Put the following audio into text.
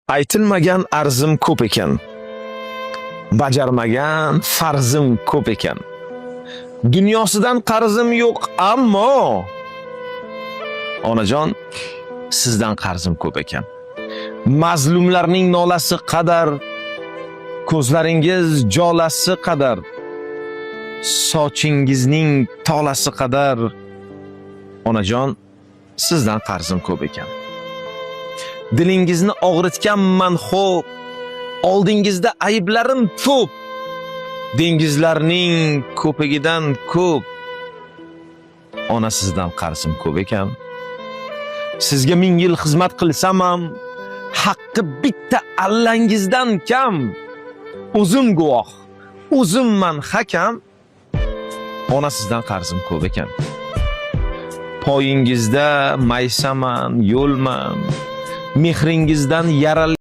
Aytilmagan arzim ko'p ekan. Bajarmagan farzim ko'p ekan. Dunyosidan qarzim yo'q, ammo onajon, sizdan qarzim ko'p ekan. Mazlumlarning nolasi qadar, ko'zlaringiz jolasi qadar, sochingizning tolasi qadar, onajon, sizdan qarzim ko'p ekan. Dilingizni og'ritganman xo'p, oldingizda ayblarim ko'p. Dengizlarning ko'pigidan ko'p. Ona, sizdan qarzim ko'p ekan. Sizga ming yil xizmat qilsam ham, haqqi bitta allangizdan kam. O'zim guvoh, o'zimman hakam. Ona, sizdan qarzim ko'p ekan. Poyingizda maysaman, yo'lman. Mehringizdan yaral